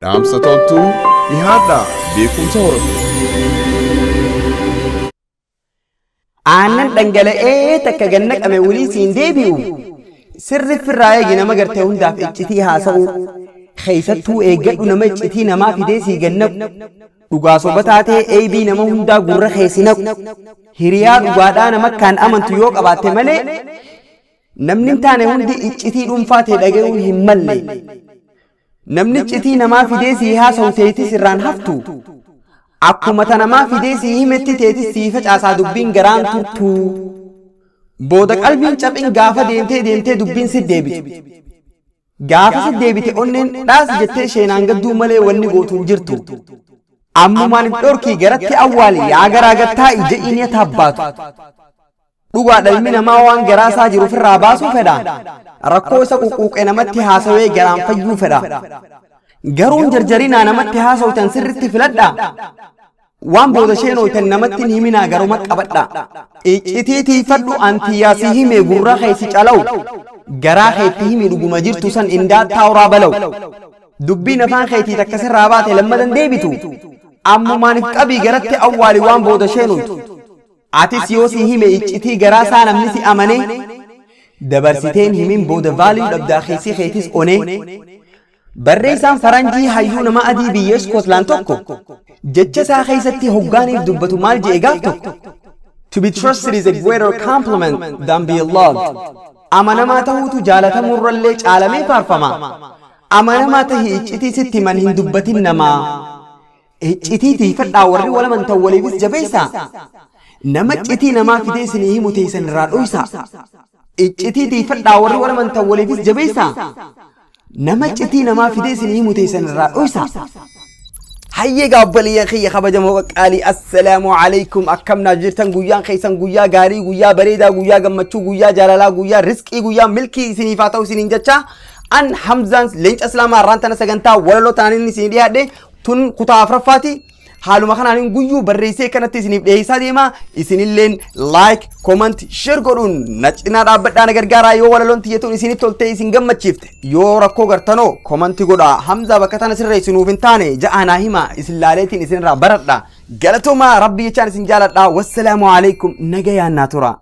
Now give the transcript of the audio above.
Dhaamsa toltuu dhihaadhaa beekumsa horatu. Aannan dhangala'ee takka gannaqame wulii siin deebi'u sirri firraa eegi nama gartee hundaaf iccitii haasa'u keessattuu eeggadhu nama iccitii namaa fidee sii gannaqu dhugaa soba taatee eebii nama hundaa gurra keessi naqu hiriyaa dhugaadhaa nama akkaan amantu yoo qabaatte malee namni hin taane hundi iccitii dhuunfaa ta'e dhaga'uun hin malle namni iccitii namaa fidee sii haasa'u teetis irraan haftu akkuma ta namaa fidee sii himetti teetis sii facaasaa dubbiin garaan turtu booda qalbiin caphin gaafa deemtee deemtee dubbiin si deebitu gaafa si deebite onneen dhaas jettee sheenaan gadduu malee wanni gootu hin jirtu ammumaan if dhorkii garatti awwaali yaa garaa gattaa ija inni taabbaatu dhugaa dhalmi namaa waan garaa isaa jiru ofirraa baasuu fedha rakkoo isa quqquuqe namatti haasawee garaan fayyuu fedha garuun jarjarinaa namatti haasawtan sirritti filadha waan booda sheenooytan namatti hin himinaa garuma qabadha iccitii tiifadhu antiyyaasii hime gurra keessa calaw garaa keetti himi dhuguma jirtu san indaattaa uraa balaw dubbiin afaan keetii takka sirraa baate lammadan deebitu ammumaan if qabii garatti awwaali waan booda sheenooytu atis yoo si hime iccitii garaa isaa namni si amane dabarsiteen himin booda vaaliyuu dhabdaa keessi keetis onee barreessaan faranjii hayyuu nama adii biyya Iskootlaan tokko jecha isaa keessatti hoggaaniif dubbatu maal je'e gaaf tokko To be trusted is a greater compliment than be loved. Amanamaa ta'uutu jaalatamurrallee caalamee faarfama. Amanamaa tahi iccitii sitti himan hin dubbatin namaa. Iccitii tiifadhaa warri wal amantan waliifis jabeessa. Nama iccitii namaa fidee isinii himu teessan irraa dhoysa. Iccitii tiifadhaa warri wal amantan waliifis jabeessa. Nama iccitii namaa fidee isinii himu teessan irraa dhoysa. Hayyee gaabbaliyyan kiyya kabajamoo qaqqaalii assalaamu alaikum akkam naaf jirtan guyyaan keessan guyyaa gaarii guyyaa bareedaa guyyaa gammachuu guyyaa jaalalaa guyyaa rizqii guyyaa milkii isiniif haa ta'u isiniin jecha an Hamzaan leenca islaamaa har'aan tana sagantaa walaloo ta'aniin isinii dhiyaadhe tun kutaa afuraffaati. Haaluma kanaan guyyuu barreessee kanatti isiniif dhiyeessaa deema isinilleen like comment share godhuun na cinaa dhaabbadhaa na gargaaraa yoo walaloon tiyyatuun isinitti toltee isin gammachiifte yoo rakkoo gartanoo comment godhaa Hamzaa bakka tana sirreessinuuf hin taane ja'a naa hima isin laaleetiin isinirraa baradha galatoomaa rabbi jechaan isin jaaladha wassalaamu alaikum nagayaan naa tura.